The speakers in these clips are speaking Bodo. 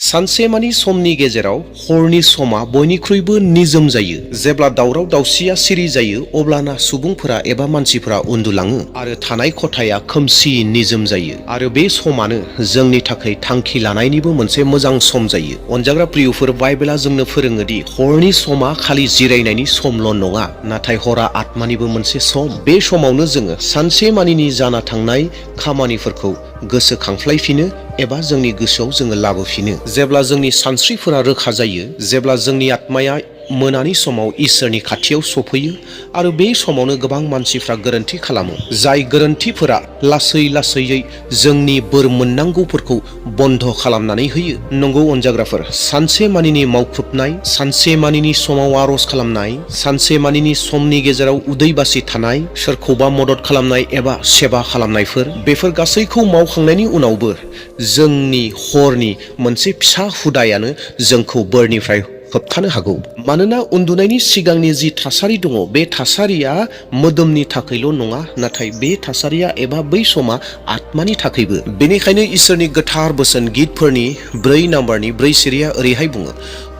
सानसेमानि समनि गेजेराव हरनि समा बयनिख्रुइबो निजोम जायो। जेब्ला दावराव दावसिया सिरि जायो अब्लाना सुबुंफोरा एबा मानसिफोरा उन्दुलाङो आरो थानाय खथाया खोमसि निजोम जायो आरो बे समानो जोंनि थाखाय थांखि लानायनिबो मोनसे मोजां सम जायो। अनजाग्रा प्रियफोर, बाइबेला जोंनो फोरोङोदि हरनि समा खालि जिरायनायनि समल' नङा, नाथाय हरा आत्मानिबो मोनसे सम। बे समावनो जोङो सानसेमानिनि जाना थांनाय खामानिफोरखौ गोसोखांफ्लायफिनो एबा जोंनि गोसोआव जोङो लाबोफिनो। जेब्ला जोंनि सानस्रिफोरा रोखा जायो, जेब्ला जोंनि आत्माया मोनानि समाव इसोरनि खाथियाव सफैयो आरो बे समावनो गोबां मानसिफ्रा गोरोन्थि खालामो। जाय गोरोन्थिफोरा लासै लासैयै जोंनि बोर मोननांगौफोरखौ बन्द खालामनानै होयो। नंगौ अनजाग्राफोर, सानसेमानिनि मावख्रुबनाय, सानसेमानिनि समाव आरज खालामनाय, सानसेमानिनि समनि गेजेराव उदै बासि थानाय, सोरखौबा मदद खालामनाय एबा सेबा खालामनायफोर, बेफोर गासैखौ मावखांनायनि उनावबो जोंनि हरनि मोनसे फिसा हुदायानो जोंखौ बोरनिफ्राय होबथानो हागौ। मानोना उन्दुनायनि सिगांनि जि थासारि दङ, बे थासारिया मोदोमनि थाखायल' नङा, नाथाय बे थासारिया एबा बै समा आत्मानि थाखायबो। बेनिखायनो इसोरनि गोथार बोसोन गितफोरनि 4 नाम्बारनि 4 सिरिया ओरैहाय बुङो,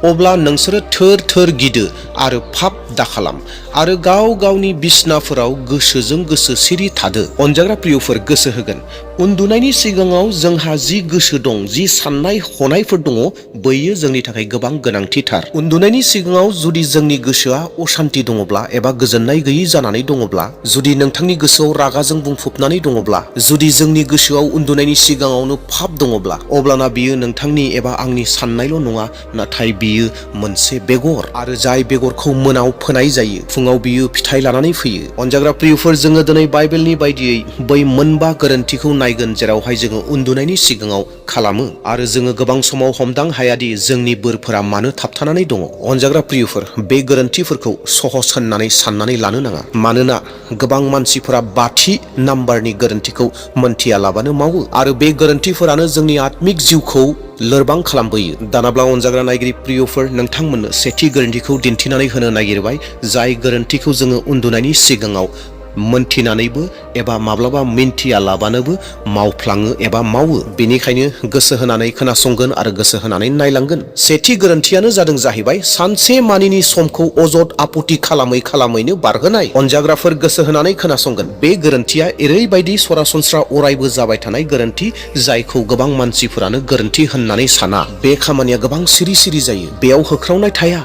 अब्ला नोंसोरो थोर थोर गिदो आरो फाप दाखालाम आरो गाव गावनि बिसनाफोराव गोसोजों गोसो सिरि थादो। अनजाग्रा प्रियफोर, गोसो होगोन, उन्दुनायनि सिगाङाव जोंहा जि गोसो दं, जि साननाय हनायफोर दङ, बैयो जोंनि थाखाय गोबां गोनांथिथार। उन्दुनायनि सिगाङाव जुदि जोंनि गोसोआ अशान्ति दङब्ला एबा गोजोननाय गैयै जानानै दङब्ला, जुदि नोंथांनि गोसोआव रागाजों बुंफबनानै दङब्ला, जुदि जोंनि गोसोआव उन्दुनायनि सिगाङावनो फाप दङब्ला, अब्लाना बियो नोंथांनि एबा आंनि साननायल' नङा, नाथाय बियो मोनसे बेगर आरो जाय बेगरखौ मोनाव फोनाय जायो, फुङाव बियो फिथाइ लानानै फैयो। अनजाग्रा प्रियफोर, जोङो दिनै बाइबेलनि बायदियै बै मोनबा गोरोन्थिखौ नायगोन जेरावहाय जोङो उन्दुनायनि सिगाङाव खालामो आरो जोङो गोबां समाव हमदां हायादि जोंनि बोरफोरा मानो थाबथानानै दङ। अनजाग्रा प्रियफोर, बे गोरोन्थिफोरखौ सहस होननानै साननानै लानो नाङा, मानोना गोबां मानसिफोरा 5थि नाम्बारनि गोरोन्थिखौ मोनथियालाबानो मावो आरो बे गोरोन्थिफोरानो जोंनि आत्मिक जिउखौ लोरबां खालामबोयो। दानाब्ला अनजाग्रा नायगिरि प्रियफोर, नोंथांमोननो सेथि गोरोन्थिखौ दिन्थिनानै होनो नागिरबाय, जाय गोरोन्थिखौ जोङो उन्दुनायनि सिगाङाव मोनथिनानैबो एबा माब्लाबा मिन्थियालाबानोबो मावफ्लाङो एबा मावो। बेनिखायनो गोसो होनानै खोनासंगोन आरो गोसो होनानै नायलांगोन। सेथि गोरोन्थियानो जाहैबाय सानसे मानिनि समखौ अजद आपुति खालामै खालामैनो बारहोनाय। अनजाग्राफोर, गोसो होनानै खोनासंगोन, बे गोरोन्थिया ओरैबायदि सरासनस्रा अरायबो जाबाय थानाय गोरोन्थि, जायखौ गोबां मानसिफोरानो गोरोन्थि होननानै साना। बे खामानिया गोबां सिरि सिरि जायो, बेयाव होख्रावनाय थाया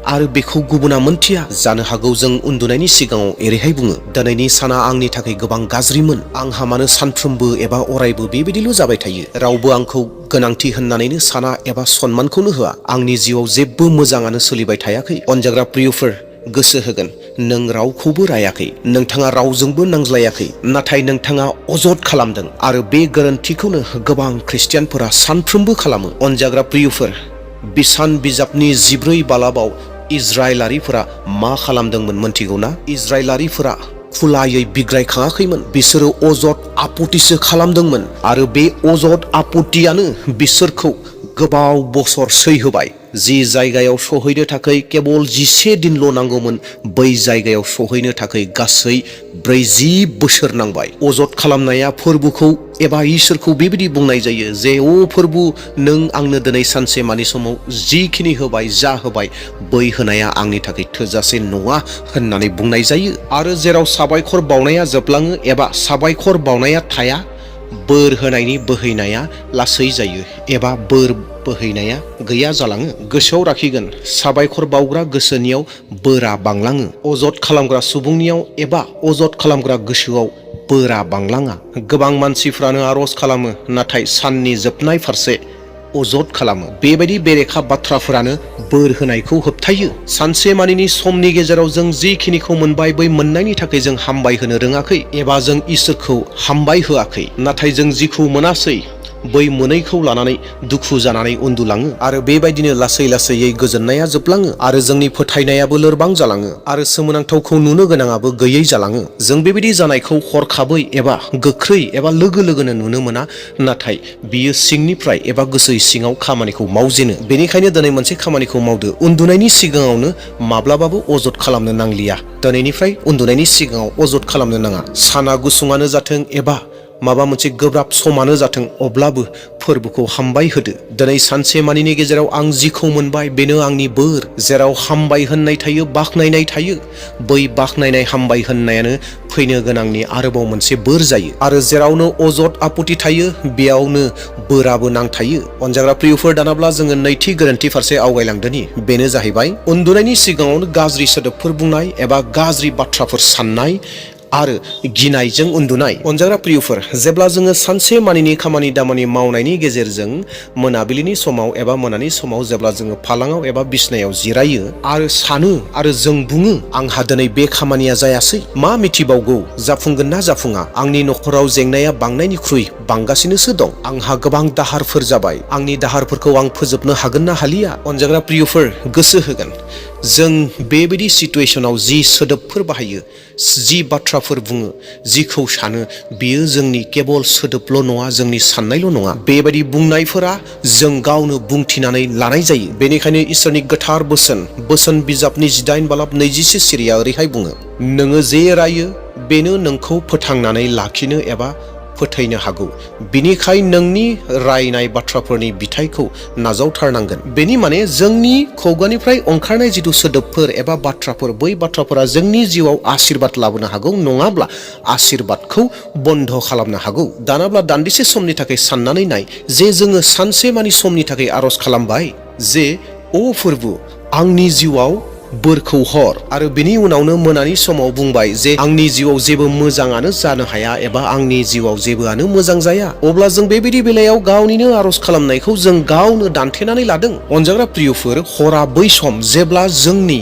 आरो बेखौ गुबुना मोनथिया। जानो हागौ जों उन्दुनायनि सिगाङाव एरैहाय बुङो, दिनैनि साना आंनि थाखाय गोबां गाज्रिमोन, आंहा मानो सानफ्रोमबो एबा अरायबो बेबायदिल' जाबाय थायो, रावबो आंखौ गोनांथि होननानैनो साना एबा सनमानखौनो होआ, आंनि जिउआव जेबो मोजाङानो सोलिबाय थायाखै। अनजाग्रा प्रियफोर, गोसो होगोन, नों रावखौबो रायाखै, नोंथाङा रावजोंबो नांज्लायाखै, नाथाय नोंथाङा अजद खालामदों आरो बे गोरोन्थिखौनो गोबां ख्रिस्टियानफोरा सानफ्रोमबो खालामो। अनजाग्रा प्रियफोर, बिसान बिजाबनि 14 बालाबाव इजराइलारिफोरा मा खालामदोंमोन मोनथिगौना? इजराइलारिफोरा खुलायै बिग्रायखाङाखैमोन, बिसोरो अजद आपुतिसो खालामदोंमोन आरो बे अजद आपुतियानो बिसोरखौ गोबाव बोसोर सैहोबाय। जि जायगायाव सहैनो थाखाय केवल 11 दिनल' नांगौमोन, बै जायगायाव सहैनो थाखाय गासै 40 बोसोर नांबाय। अजद खालामनाया फोरबोखौ एबा इसोरखौ बेबायदि बुंनाय जायो जे, अ फोरबो, नों आंनो दिनै सानसे मानि समाव जिखिनि होबाय, जा होबाय, बै होनाया आंनि थाखाय थोजासे नङा होननानै बुंनाय जायो। आरो जेराव साबायखर बावनाया जोबलाङो एबा साबायखर बावनाया थाया, बोर होनायनि बोहैनाया लासै जायो एबा बोर बोहैनाया गैया जालाङो। गोसोआव लाखिगोन, साबायखर बावग्रा गोसोनियाव बोरा बांलाङो, अजद खालामग्रा सुबुंनियाव एबा अजद खालामग्रा गोसोआव बोरा बांलाङा। गोबां मानसिफ्रानो आरज खालामो, नाथाय साननि जोबनाय फारसे अजद खालामो। बेबायदि बेरेखा बाथ्राफोरानो बोर होनायखौ होबथायो। सानसे मानिनि समनि गेजेराव जों जिखिनिखौ मोनबाय, बै मोननायनि थाखाय जों हामबाय होनो रोङाखै एबा जों इसोरखौ हामबाय होआखै, नाथाय जों जिखौ मोनासै बै मोनैखौ लानानै दुखु जानानै उन्दुलाङो आरो बेबायदिनो लासै लासैयै गोजोननाया जोबलाङो आरो जोंनि फोथायनायाबो लोरबां जालाङो आरो सोमोनांथावखौ नुनो गोनाङाबो गैयै जालाङो। जों बेबायदि जानायखौ हरखाबै एबा गोख्रै एबा लोगो लोगोनो नुनो मोना, नाथाय बियो सिंनिफ्राय एबा गोसो सिङाव खामानिखौ मावजेनो। बेनिखायनो दिनै मोनसे खामानिखौ मावदो, उन्दुनायनि सिगाङावनो माब्लाबाबो अजद खालामनो नांलिया। दिनैनिफ्राय उन्दुनायनि सिगाङाव अजद खालामनो नाङा। साना गुसुङानो जाथों एबा माबा मोनसे गोब्राब समानो जाथों अब्लाबो फोरबोखौ हामबाय होदो। दिनै सानसे मानिनि गेजेराव आं जिखौ मोनबाय बेनो आंनि बोर। जेराव हामबाय होननाय थायो, बाख्नायनाय थायो, बै बाख्नायनाय हामबाय होननायानो फैनो गोनांनि आरोबाव मोनसे बोर जायो। आरो जेरावनो अजद आपुति थायो बेयावनो बोराबो नांथायो। अनजाग्रा प्रियफोर, दानाब्ला जोङो नैथि गोरोन्थि फारसे आवगायलांदोनि। बेनो जाहैबाय उन्दुनायनि सिगाङावनो गाज्रि सोदोबफोर बुंनाय एबा गाज्रि बाथ्राफोर साननाय आरो गिनायजों उन्दुनाय। अनजाग्रा प्रियफोर, जेब्ला जोङो सानसे मानिनि खामानि दामानि मावनायनि गेजेरजों मोनाबिलिनि समाव एबा मोनानि समाव जेब्ला जोङो फालाङाव एबा बिसनायाव जिरायो आरो सानो आरो जों बुङो आंहा दिनै बे खामानिया जायासै, मा मिथिबावगौ जाफुंगोन ना जाफुङा, आंनि न'खराव जेंनाया बांनायनिख्रुइ बांगासिनोसो दं, आंहा गोबां दाहारफोर जाबाय, आंनि दाहारफोरखौ आं फोजोबनो हागोन ना हालिया। अनजाग्रा प्रियफोर, गोसो होगोन जों बेबायदि सिटुएसनाव जि सोदोबफोर बाहायो, जि बाथ्राफोर बुङो, जिखौ सानो, बियो जोंनि केबल सोदोबल' नङा, जोंनि साननायल' नङा। बेबायदि बुंनायफोरा जों गावनो बुंथिनानै लानाय जायो। बेनिखायनो इसोरनि गोथार बोसोन बिजाबनि 8:26 सिरिया ओरैहाय बुङो, नोङो जे रायो बेनो नोंखौ फोथांनानै लाखिनो एबा फोथैनो हागौ। बिनिखाय नोंनि रायनाय बाथ्राफोरनि बिथाइखौ नाजावथारनांगोन। बेनि माने जोंनि खुगानिफ्राय ओंखारनाय जिथु सोदोबफोर एबा बाथ्राफोर, बै बाथ्राफोरा जोंनि जिउआव आशीर्बाद लाबोनो हागौ, नङाब्ला आशीर्बादखौ बन्द खालामनो हागौ। दानाब्ला दान्दिसे समनि थाखाय साननानै नाय जे जोङो सानसे मानि समनि थाखाय आरज खालामबाय जे अ फोरबो आंनि जिउआव बोरखौ हर, आरो बिनि उनावनो मोनानि समाव बुंबाय जे आंनि जिउआव जेबो मोजाङानो जानो हाया एबा आंनि जिउआव जेबोआनो मोजां जाया। अब्ला जों बेबायदि बेलायाव गावनिनो आरज खालामनायखौ जों गावनो दानथेनानै लादों। अनजाग्रा प्रियफोर, हरा बै सम जेब्ला जोंनि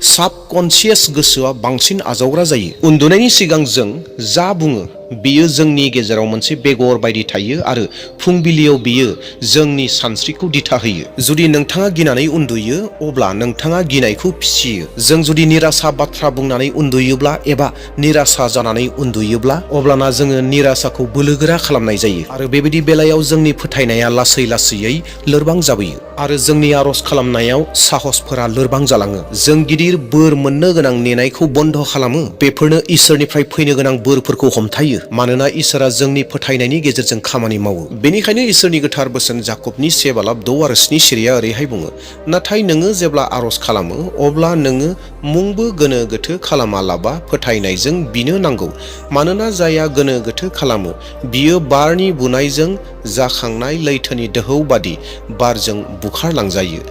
साबकनसियास गोसोआ बांसिन आजावग्रा जायो। उन्दुनायनि सिगां जों जा बुङो बियो जोंनि गेजेराव मोनसे बेगर बायदि थायो आरो फुंबिलियाव बियो जोंनि सानस्रिखौ दिथा होयो। जुदि नोंथाङा गिनानै उन्दुयो अब्ला नोंथाङा गिनायखौ फिसियो। जों जुदि निरासा बाथ्रा बुंनानै उन्दुयोब्ला एबा निरासा जानानै उन्दुयोब्ला अब्लाना जोङो निरासाखौ बोलोगोरा खालामनाय जायो आरो बेबायदि बेलायाव जोंनि फोथायनाया लासै लासैयै लोरबां जाबोयो आरो जोंनि आरज खालामनायाव साहसफोरा लोरबां जालाङो। जों गिदिर बोर मोननो गोनां नेनायखौ बन्द खालामो। बेफोरनो इसोरनिफ्राय फैनो गोनां बोरफोरखौ हमथायो, मानोना इसोरा जोंनि फोथायनायनि गेजेरजों खामानि मावो। बेनिखायनो इसोरनि गोथार बोसोन जाकबनि 7:6-7 सिरिया ओरैहाय बुङो, नाथाय नोङो जेब्ला आरज खालामो अब्ला नोङो मुंबो गोनो गोथो खालामालाबा फोथायनायजों बिनो नांगौ, मानोना जायहा गोनो गोथो खालामो बियो बारनि बुनायजों जाखांनाय लैथोनि दोहौ बादि बारजों बुखारलांजायो।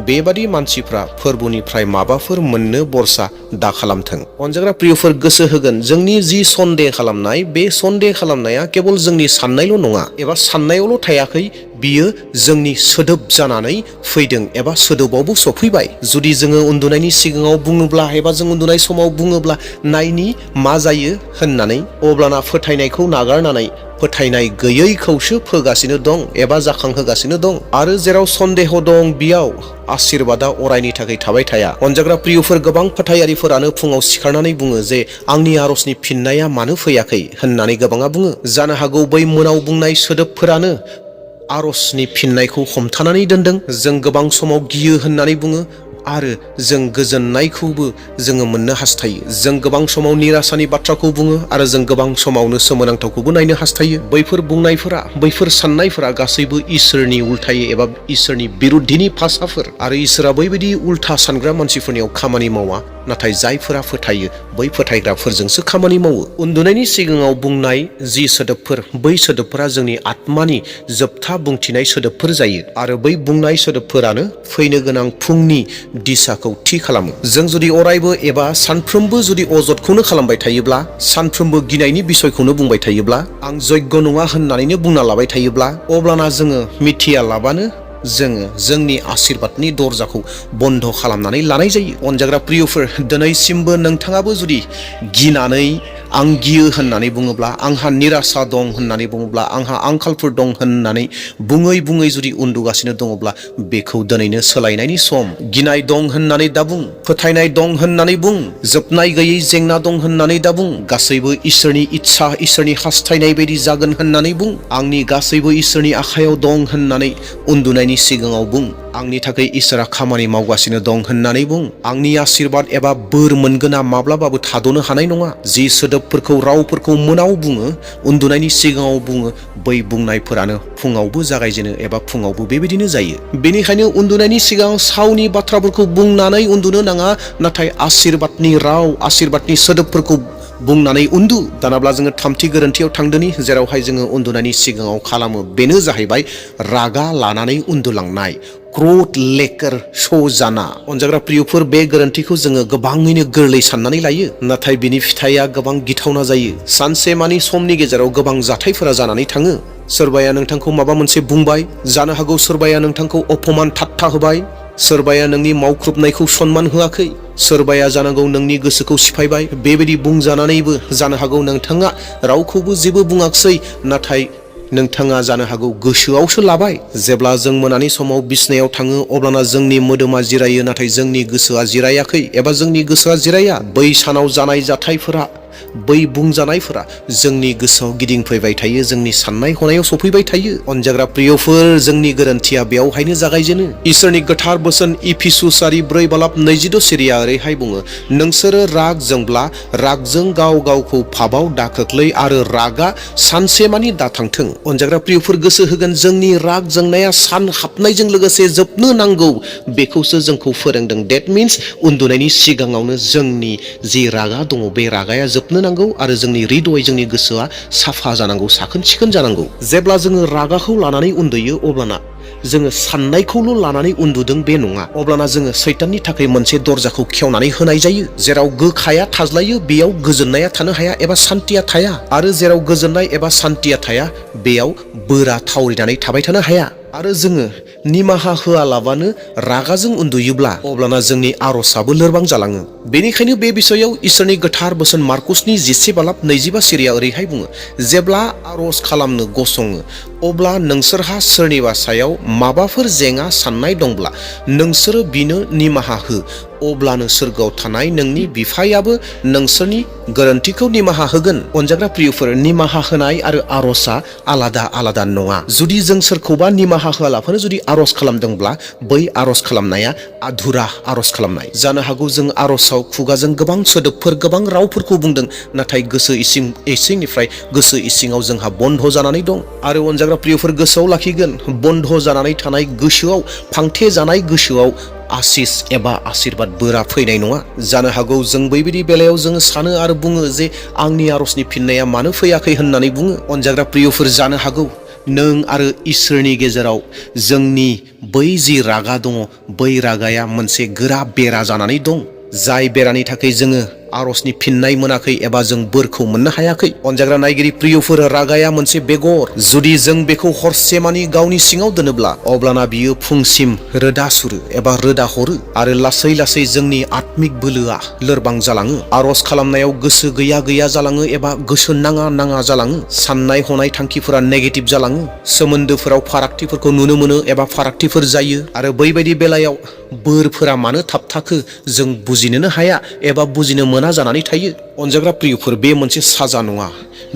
बेबादि मानसिफ्रा फोरबोनिफ्राय माबाफोर मोननो बरसा दा खालामथों। अनजाग्रा प्रियफोर, गोसो होगोन जोंनि जि सन्देह खालामनाय, बे सन्देह खालामनाया केबल जोंनि साननायल' नङा एबा साननायावल' थायाखै, बियो जोंनि सोदोब जानानै फैदों एबा सोदोबावबो सफैबाय। जुदि जोङो उन्दुनायनि सिगाङाव बुङोब्ला एबा जों उन्दुनाय समाव बुङोब्ला नायनि मा जायो होननानै, अब्लाना फोथायनायखौ नागारनानै फोथायनाय गैयैखौसो फोगासिनो दं एबा जाखांहोगासिनो दं। आरो जेराव सन्देह दं बियाव आशीर्बादा अरायनि थाखाय थाबाय थाया। अनजाग्रा प्रियफोर, गोबां फोथायारिफोरानो फुङाव सिखारनानै बुङो जे आंनि आरजनि फिननाया मानो फैयाखै होननानै गोबाङा बुङो। जानो हागौ बै मोनाव बुंनाय सोदोबफोरानो आरजनि फिननायखौ हमथानानै दोनदों। जों गोबां समाव गियो होननानै बुङो आरो जों गोजोननायखौबो जोङो मोननो हास्थायो। जों गोबां समाव निरासानि बाथ्राखौ बुङो आरो जों गोबां समावनो सोमोनांथावखौबो नायनो हास्थायो। बैफोर बुंनायफोरा, बैफोर साननायफोरा गासैबो इसोरनि उल्थायै एबा इसोरनि बिरुद्धिनि भाषाफोर आरो इसोरा बैबायदि उल्था सानग्रा मानसिफोरनियाव खामानि मावा, नाथाय जायफोरा फोथायो बै फोथायग्राफोरजोंसो खामानि मावो। उन्दुनायनि सिगाङाव बुंनाय जि सोदोबफोर, बै सोदोबफोरा जोंनि आत्मानि जोबथा बुंथिनाय सोदोबफोर जायो आरो बै बुंनाय सोदोबफोरानो फैनो गोनां फुंनि दिसाखौ थि खालामो। जों जुदि अरायबो एबा सानफ्रोमबो जुदि अजदखौनो खालामबाय थायोब्ला, सानफ्रोमबो गिनायनि बिसयखौनो बुंबाय थायोब्ला, आं यज्ञ नङा होननानैनो बुंना लाबाय थायोब्ला, अब्लाना जोङो मिथियालाबानो जोङो जोंनि आशीर्बादनि दरजाखौ बन्द खालामनानै लानाय जायो। अनजाग्रा प्रियफोर, दिनैसिमबो नोंथाङाबो जुदि गिनानै आं गियो होननानै बुङोब्ला, आंहा निरासा दं होननानै बुङोब्ला, आंहा आंखालफोर दं होननानै बुङै बुङै जुदि उन्दुगासिनो दङब्ला, बेखौ दिनैनो सोलायनायनि सम। गिनाय दं होननानै दाबुं, फोथायनाय दं होननानै बुं, जोबनाय गैयै जेंना दं होननानै दाबुं, गासैबो इसोरनि इच्छा, इसोरनि हास्थायनाय बायदि जागोन होननानै बुं, आंनि गासैबो इसोरनि आखायाव दं होननानै उन्दुनायनि सिगाङाव बुं, आंनि थाखाय इसोरा खामानि मावगासिनो दं होननानै बुं, आंनि आशीर्बाद एबा बोर मोनगोना माब्लाबाबो थाद'नो हानाय नङा। जि सोदोब सोदोबफोरखौ रावफोरखौ मोनाव बुङो, उन्दुनायनि सिगाङाव बुङो, बै बुंनायफोरानो फुङावबो जागायजेनो एबा फुङावबो बेबायदिनो जायो। बेनिखायनो उन्दुनायनि सिगां सावनि बाथ्राफोरखौ बुंनानै उन्दुनो नाङा, नाथाय आशीर्बादनि राव, आशीर्बादनि सोदोबफोरखौ बुंनानै उन्दु। दानाब्ला जोङो थामथि गोरोन्थियाव थांदोनि, जेरावहाय जोङो उन्दुनायनि सिगाङाव खालामो, बेनो जाहैबाय रागा लानानै उन्दुलांनाय, क्रोध लेकर सो जाना। अनजाग्रा प्रियफोर, बे गोरोन्थिखौ जोङो गोबाङैनो गोरलै साननानै लायो, नाथाय बिनि फिथाइया गोबां गिथावना जायो। सानसे मानि समनि गेजेराव गोबां जाथायफोरा जानानै थाङो। सोरबाया नोंथांखौ माबा मोनसे बुंबाय, जानो हागौ सोरबाया नोंथांखौ अपमान ठाट्टा होबाय, सोरबाया नोंनि मावख्रुबनायखौ सनमान होआखै, सोरबाया जानांगौ नोंनि गोसोखौ सिफायबाय। बेबायदि बुंजानानैबो जानो हागौ नोंथाङा रावखौबो जेबो बुङाखसै, नाथाय नोंथाङा जानो हागौ गोसोआवसो लाबाय। जेब्ला जों मोनानि समाव बिसनायाव थाङो, अब्लाना जोंनि मोदोमा जिरायो, नाथाय जोंनि गोसोआ जिरायाखै एबा जोंनि गोसोआ जिराया। बै सानाव जानाय जाथायफोरा, बै बुंजानायफोरा जोंनि गोसोआव गिदिंफैबाय थायो, जोंनि साननाय हनायाव सफैबाय थायो। अनजाग्रा प्रियफोर, जोंनि गोरोन्थिया बेयावहायनो जागायजेनो। इसोरनि गोथार बोसोन इफिसुस 4:22 सिरिया ओरैहाय बुङो, नोंसोरो राग जोंब्ला रागजों गाव गावखौ फाबाव दाखोख्लै आरो रागा सानसेमानि दाथांथों। अनजाग्रा प्रियफोर, गोसो होगोन, जोंनि राग जोंनाया सान हाबनायजों लोगोसे जोबनो नांगौ, बेखौसो जोंखौ फोरोंदों। डेट मिन्स उन्दुनायनि सिगाङावनो जोंनि जि रागा दङ, बे रागाया जोबनो नांगौ आरो जोंनि हृदय, जोंनि गोसोआ साफा जानांगौ, साखोन सिखोन जानांगौ। जेब्ला जोङो रागाखौ लानानै उन्दुयो, अब्लाना जोङो साननायखौल' लानानै उन्दुदों बे नङा, अब्लाना जोङो सैताननि थाखाय मोनसे दरजाखौ खेवनानै होनाय जायो। जेराव गोखाया थाज्लायो, बेयाव गोजोननाया थानो हाया एबा सान्तिया थाया, आरो जेराव गोजोननाय एबा सान्तिया थाया, बेयाव बोरा थावरिनानै थाबाय थानो हाया। आरो जोङो निमाहा होआलाबानो रागाजों उन्दुयोब्ला, अब्लाना जोंनि आरजआबो लोरबां जालाङो। बेनिखायनो बे बिसयाव इसोरनि गोथार बोसोन मार्कुसनि 10:25 सिरिया ओरैहाय बुङो, जेब्ला आरज खालामनो गसङो, अब्ला नोंसोरहा सोरनिबा सायाव माबाफोर जेंना साननाय दंब्ला नोंसोरो बिनो निमाहा हो, अब्लानो सोरगोआव थानाय नोंनि बिफायाबो नोंसोरनि गोरोन्थिखौ निमाहा होगोन। अनजाग्रा प्रियफोर, निमाहा होनाय आरो आरजआ आलादा आलादा नङा। जुदि जों सोरखौबा निमाहा होआलाफानो जुदि आरज खालामदोंब्ला, बै आरज खालामनाया आधुरा आरज खालामनाय। जानो हागौ जों आरजआव खुगाजों गोबां सोदोबफोर, गोबां रावफोरखौ बुंदों, नाथाय गोसो इसिंनिफ्राय गोसो इसिङाव जोंहा बन्ध जानानै दं। आरो अनजाग्रा प्रियफोर, गोसोआव लाखिगोन, बन्ध जानानै थानाय गोसोआव, फांथे जानाय गोसोआव आशिस एबा आशीर्बाद बोरा फैनाय नङा। जानो हागौ जों बैबायदि बेलायाव जोङो सानो आरो बुङो जे आंनि आरजनि फिननाया मानो फैयाखै होननानै बुङो। अनजाग्रा प्रियफोर, जानो हागौ नों आरो इसोरनि गेजेराव जोंनि बै जि रागा दङ, बै रागाया मोनसे गोरा बेरा जानानै दं, जाय बेरानि थाखाय जोङो आरजनि फिननाय मोनाखै एबा जों बोरखौ मोननो हायाखै। अनजाग्रा नायगिरि प्रियफोर, रागाया मोनसे बेगर, जुदि जों बेखौ हरसेमानि गावनि सिङाव दोनोब्ला, अब्लाना बियो फुंसिम रोदा सुरो एबा रोदा हरो, आरो लासै लासै जोंनि आत्मिक बोलोआ लोरबां जालाङो। आरज खालामनायाव गोसो गैया गैया जालाङो एबा गोसो नाङा नाङा जालाङो। साननाय हनाय थांखिफोरा नेगेटिभ जालाङो। सोमोन्दोफोराव फारागथिफोरखौ नुनो मोनो एबा फारागथिफोर जायो। आरो बैबायदि बेलायाव बोरफोरा मानो थाबथाखो जों बुजिनोनो हाया एबा बुजिनो मोना जानानै थायो। अनजाग्रा प्रियफोर, बे मोनसे साजा नङा,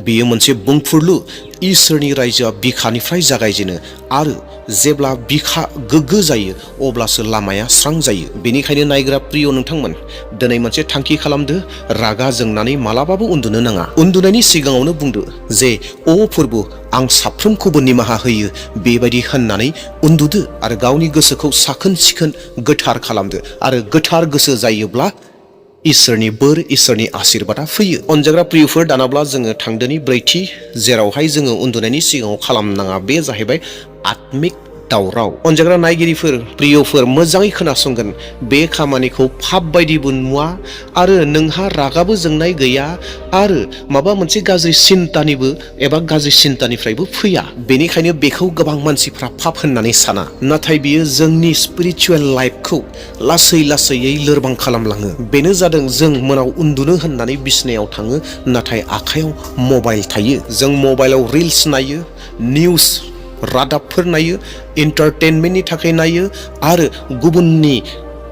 बेयो मोनसे बुंफुरलु। इसोरनि रायजोआ बिखानिफ्राय जागायजेनो, आरो जेब्ला बिखा गोग्गो जायो, अब्लासो लामाया स्रां जायो। बेनिखायनो नायग्रा प्रिय नोंथांमोन, दिनै मोनसे थांखि खालामदो, रागा जोंनानै मालाबाबो उन्दुनो नाङा। उन्दुनायनि सिगाङावनो बुंदो जे, अ फोरबो, आं साफ्रोमखौबो निमाहा होयो, बेबायदि होननानै उन्दुदो आरो गावनि गोसोखौ साखोन सिखोन गोथार खालामदो। आरो गोथार गोसो जायोब्ला इसोरनि बोर, इसोरनि आशीर्बादा फैयो। अनजाग्रा प्रियफोर, दानाब्ला जोङो थांदोनि ब्रैथि, जेरावहाय जोङो उन्दुनायनि सिगाङाव खालामनाङा, बे जाहैबाय आत्मिक दावराव। अनजाग्रा नायगिरिफोर, प्रियफोर, मोजाङै खोनासंगोन, बे खामानिखौ पाप बायदिबो नुवा, आरो नोंहा रागाबो जोंनाय गैया, आरो माबा मोनसे गाज्रि सिन्तानिबो एबा गाज्रि सिन्तानिफ्रायबो फैया। बेनिखायनो बेखौ गोबां मानसिफ्रा पाप होननानै साना, नाथाय बियो जोंनि स्पिरिचुवेल लाइफखौ लासै लासैयै लोरबां खालामलाङो। बेनो जादों जों मोनाव उन्दुनो होननानै बिसनायाव थाङो, नाथाय आखायाव मबाइल थायो। जों मबाइलाव रिल्स नायो, निउस रादाबफोर नायो, एन्टारटेनमेन्टनि थाखाय नायो, आरो गुबुननि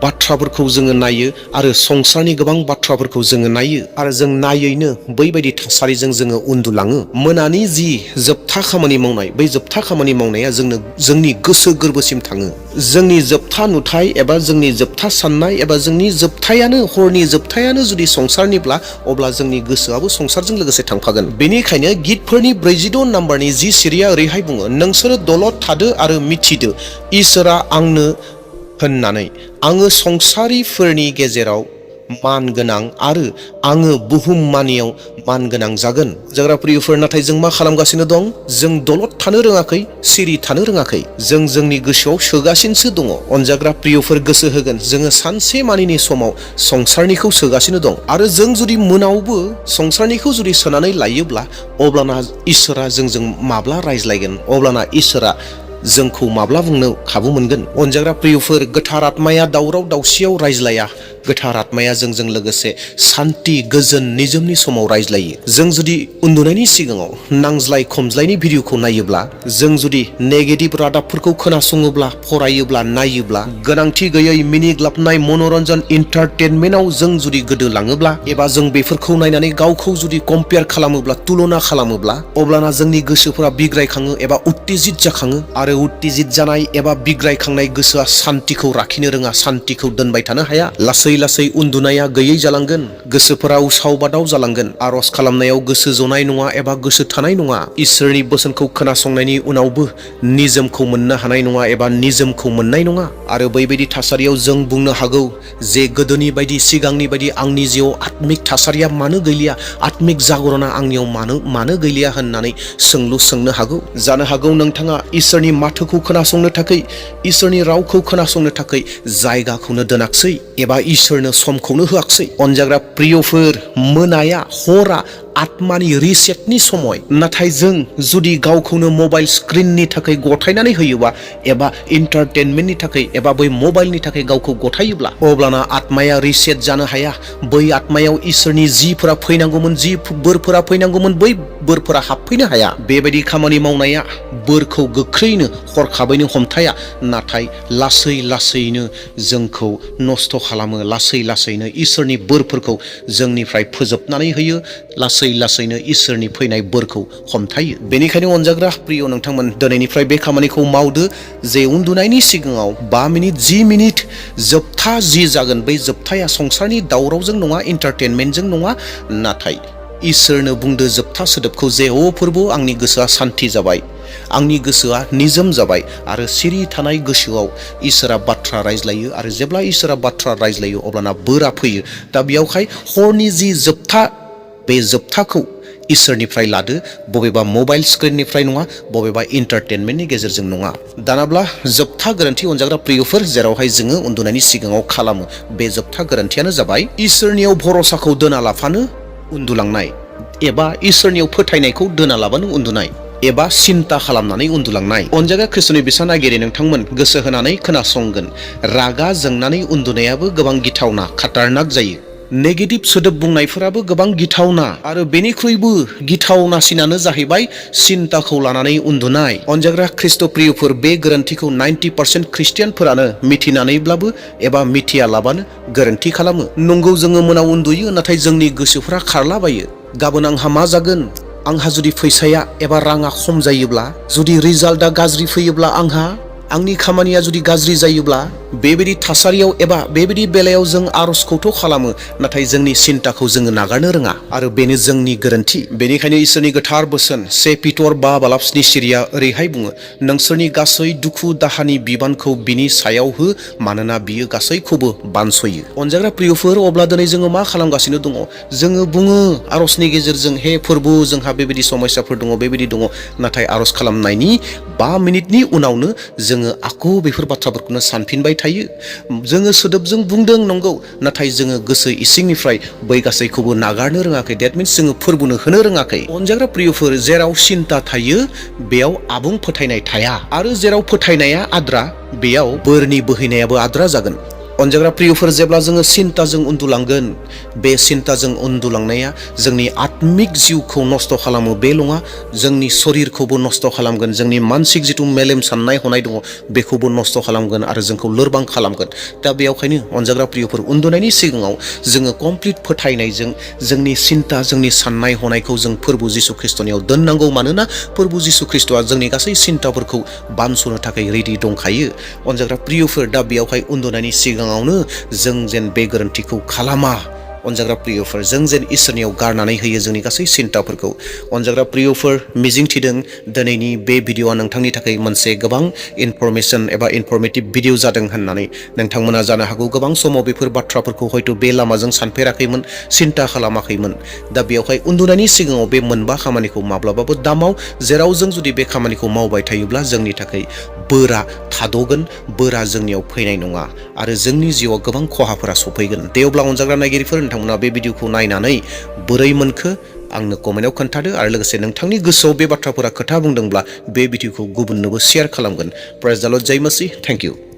बाथ्राफोरखौ जोङो नायो आरो संसारनि गोबां बाथ्राफोरखौ जोङो नायो आरो जों नायैनो बैबायदि थासारिजों जोङो उन्दुलाङो। मोनानि जि जोबथा खामानि मावनाय, बै जोबथा खामानि मावनाया जोंनि गोसो गोरबोसिम थाङो। जोंनि जोबथा नुथाय एबा जोंनि जोबथा साननाय एबा जोंनि जोबथायानो हरनि जोबथायानो जुदि संसारनिब्ला अब्ला जोंनि गोसोआबो संसारजों लोगोसे थांफागोन। बेनिखायनो गितफोरनि 46 नाम्बारनि जि सिरिया ओरैहाय बुङो, नोंसोरो दलद थादो आरो मिथिदो इसोरा आंनो होननानै, आङो संसारिफोरनि गेजेराव मान गोनां आरो आङो बुहुम मानियाव मान गोनां जागोन। जाग्रा प्रियफोर, नाथाय जों मा खालामगासिनो दं? जों दलद थानो रोङाखै, सिरि थानो रोङाखै। जों जोंनि गोसोआव सोगासिनोसो दङ। अनजाग्रा प्रियफोर, गोसो होगोन, जोङो सानसे मानिनि समाव संसारनिखौ सोगासिनो दं आरो जों जुदि मोनावबो संसारनिखौ जुदि सोनानै लायोब्ला अब्लाना इसोरा जोंजों माब्ला रायज्लायगोन? अब्लाना इसोरा जोंखौ माब्ला बुंनो खाबु मोनगोन? अनजाग्रा प्रियफोर, गोथार आत्माया दावराव दावसियाव रायज्लाया। गोथार आत्माया जोंजों लोगोसे सान्ति, गोजोन, निजोमनि समाव रायज्लायो। जों जुदि उन्दुनायनि सिगाङाव नांज्लाय खमज्लायनि भिडिअखौ नायोब्ला, जों जुदि नेगेटिभ रादाबफोरखौ खोनासङोब्ला, फरायोब्ला, नायोब्ला, गोनांथि गैयै मिनिग्लाबनाय मनरन्जन इन्टारटेनमेन्टआव जों जुदि गोदोलाङोब्ला एबा जों बेफोरखौ नायनानै गावखौ जुदि कम्पेयार खालामोब्ला, तुलना खालामोब्ला, अब्लाना जोंनि गोसोफोरा बिग्रायखाङो एबा उत्तेजित जाखाङो आरो उत्तेजित जानाय एबा बिग्रायखांनाय गोसोआ सान्तिखौ लाखिनो रोङा, सान्तिखौ दोनबाय थानो हाया। लासै लासै उन्दुनाया गैयै जालांगोन, गोसोफोरा उसाव बादाव जालांगोन, आरज खालामनायाव गोसो जनाय नङा एबा गोसो थानाय नङा। इसोरनि बोसोनखौ खोनासंनायनि उनावबो निजोमखौ मोननो हानाय नङा एबा निजोमखौ मोननाय नङा। आरो बैबायदि थासारियाव जों बुंनो हागौ जे गोदोनि बायदि, सिगांनि बायदि आंनि जिउआव आत्मिक थासारिया मानो गैलिया, आत्मिक जागरना आंनियाव मानो गैलिया होननानै सोंलु सोंनो हागौ। जानो हागौ नोंथाङा इसोरनि माथोखौ खोनासंनो थाखाय, इसोरनि रावखौ खोनासंनो थाखाय जायगाखौनो दोनाखसै एबा इसोरनो समखौनो होआखसै। अनजाग्रा प्रियफोर, मोनाया, हरा आत्मानि रिसेटनि समय। नाथाय जों जुदि गावखौनो मबाइल स्क्रिननि थाखाय गथायनानै होयोबा एबा इन्टारटेनमेन्टनि थाखाय एबा बै मबाइलनि थाखाय गावखौ गथायोब्ला, अब्लाना आत्माया रिसेट जानो हाया। बै आत्मायाव इसोरनि जिफोरा फैनांगौमोन, जि बोरफोरा फैनांगौमोन, बै बोरफोरा हाबफैनो हाया। बेबायदि खामानि मावनाया बोरखौ गोख्रैनो हरखाबैनो हमथाया, नाथाय लासै लासैनो जोंखौ नस्थ' खालामो। लासै लासैनो इसोरनि बोरफोरखौ जोंनिफ्राय फोजोबनानै होयो, लासै लासैनो इसोरनि फैनाय बोरखौ हमथायो। बेनिखायनो अनजाग्रा प्रिय नोंथांमोन, दिनैनिफ्राय बे खामानिखौ मावदो जे उन्दुनायनि सिगाङाव 5 मिनिट, 10 मिनिट जोबथा जि जागोन, बै जोबथाया संसारनि दावरावजों नङा, इन्टारटेनमेन्टजों नङा, नाथाय इसोरनो बुंदो जोबथा सोदोबखौ जे अ फोरबो, आंनि गोसोआ सान्ति जाबाय, आंनि गोसोआ निजोम जाबाय आरो सिरि थानाय गोसोआव इसोरा बाथ्रा रायज्लायो आरो जेब्ला इसोरा बाथ्रा रायज्लायो अब्लाना बोरा फैयो। दा बेयावहाय हरनि जि जोबथा, बे जोबथाखौ इसोरनिफ्राय लादो, बबेबा मबाइल स्क्रिननिफ्राय नङा, बबेबा इन्टारटेनमेन्टनि गेजेरजों नङा। दानाब्ला जोबथा गोरोन्थि अनजाग्रा प्रियफोर जेरावहाय जोङो उन्दुनायनि सिगाङाव खालामो, बे जोबथा गोरोन्थियानो जाबाय इसोरनियाव भरसाखौ दोना लाफानो उन्दुलांनाय एबा इसोरनियाव फोथायनायखौ दोना लाबानो उन्दुनाय एबा सिन्ता खालामनानै उन्दुलांनाय। अनजाग्रा ख्रिस्ट'नि बिसा नागिरि नोंथांमोन, गोसो होनानै खोनासंगोन। रागा जोंनानै उन्दुनायाबो गोबां गिथावना, खाटारनाक जायो। नेगेटिभ सोदोब बुंनायफोराबो गोबां गिथावना आरो बेनिख्रुइबो गिथावनासिनानो जाहैबाय सिन्ताखौ लानानै उन्दुनाय। अनजाग्रा ख्रिस्ट' प्रियफोर, बे गोरोन्थिखौ 90% ख्रिस्टियानफोरानो मिथिनानैब्लाबो एबा मिथियालाबानो गोरोन्थि खालामो। नंगौ, जोङो मोनाव उन्दुयो, नाथाय जोंनि गोसोफोरा खारलाबायो। गाबोन आंहा मा जागोन? आंहा जुदि फैसाया एबा राङा खम जायोब्ला, जुदि रिजाल्टआ गाज्रि फैयोब्ला, आंनि खामानिया जुदि गाज्रि जायोब्ला, बेबायदि थासारियाव एबा बेबायदि बेलायाव जों आरजखौथ' खालामो, नाथाय जोंनि सिन्ताखौ जोङो नागारनो रोङा आरो बेनो जोंनि गोरोन्थि। बेनिखायनो इसोरनि गोथार बोसोन 1 पिटर 5:7 सिरिया ओरैहाय बुङो, नोंसोरनि गासै दुखु दाहानि बिबानखौ बिनि सायाव हो, मानोना बियो गासैखौबो बानस'यो। अनजाग्रा प्रियफोर, अब्ला दिनै जोङो मा खालामगासिनो दङ? जोङो बुङो आरजनि गेजेरजों, हे फोरबो, जोंहा बेबायदि समस्याफोर दङ, बेबायदि दङ, नाथाय आरज खालामनायनि 5 मिनिटनि उनावनो जोङो आखु बेफोर बाथ्राफोरखौनो सानफिनबाय थायो। जोङो सोदोबजों बुंदों नंगौ, नाथाय जोङो गोसो इसिंनिफ्राय बै गासैखौबो नागारनो रोङाखै। डेट मिन्स जोङो फोरबोनो होनो रोङाखै। अनजाग्रा प्रियफोर, जेराव सिन्ता थायो बेयाव आबुं फोथायनाय थाया आरो जेराव फोथायनाया आद्रा बेयाव बोरनि बोहैनायाबो आद्रा जागोन। अनजाग्रा प्रियफोर जेब्ला जोङो सिन्ताजों उन्दुलांगोन बे सिन्ताजों उन्दुलांनाया जोंनि आत्मिक जिउखौ नस्थ' खालामो बे नङा जोंनि शरीरखौबो नस्थ' खालामगोन जोंनि मानसिक जिथु मेलेम साननाय हनाय दङ बेखौबो नस्थ' खालामगोन आरो जोंखौ लोरबां खालामगोन दा बेयावखायनो अनजाग्रा प्रियफोर उन्दुनायनि सिगाङाव जोङो कमप्लिट फोथायनायजों जोंनि सिन्ता जोंनि साननाय हनायखौ जों फोरबो जिसु ख्रिस्टनियाव दोननांगौ मानोना फोरबो जिसु ख्रिस्टआ जोंनि गासै सिन्ताफोरखौ बानस'नो थाखाय रेडि दंखायो अनजाग्रा प्रियफोर दा बेयावहाय उन्दुनायनि सिगाङावनो जों जेन बे गोरोन्थिखौ खालामा अनजाग्रा प्रियफोर जों जेन इसोरनियाव गारनानै होयो जोंनि गासै सिन्ताफोरखौ अनजाग्रा प्रियफोर मिजिंथिदों दिनैनि बे भिडिअ'आ नोंथांनि थाखाय मोनसे गोबां इनफरमेसन एबा इनफरमेटिभ भिडिअ जादों होननानै नोंथांमोना जानो हागौ गोबां समाव बेफोर बाथ्राफोरखौ हयथ' बे लामाजों सानफेराखैमोन सिन्ता खालामाखैमोन दा बेयावहाय उन्दुनायनि सिगाङाव बे मोनबा खामानिखौ माब्लाबाबो दामाव जेराव जों जुदि बे खामानिखौ मावबाय थायोब्ला जोंनि थाखाय बोरा थाद'गोन बोरा जोंनियाव फैनाय नङा आरो जोंनि जिउआव गोबां खहाफोरा सफैगोन दे अब्ला अनजाग्रा नायगिरिफोर नोंथांमोना बे भिडिअखौ नायनानै बोरै मोनखो आंनो कमेन्टआव खोन्थादो आरो लोगोसे नोंथांनि गोसोआव बे बाथ्राफोरा खोथा बुंदोंब्ला बे भिडिअखौ गुबुननोबो शेयार खालामगोन प्रेज द लर्ड जय मसीह थेंक इउ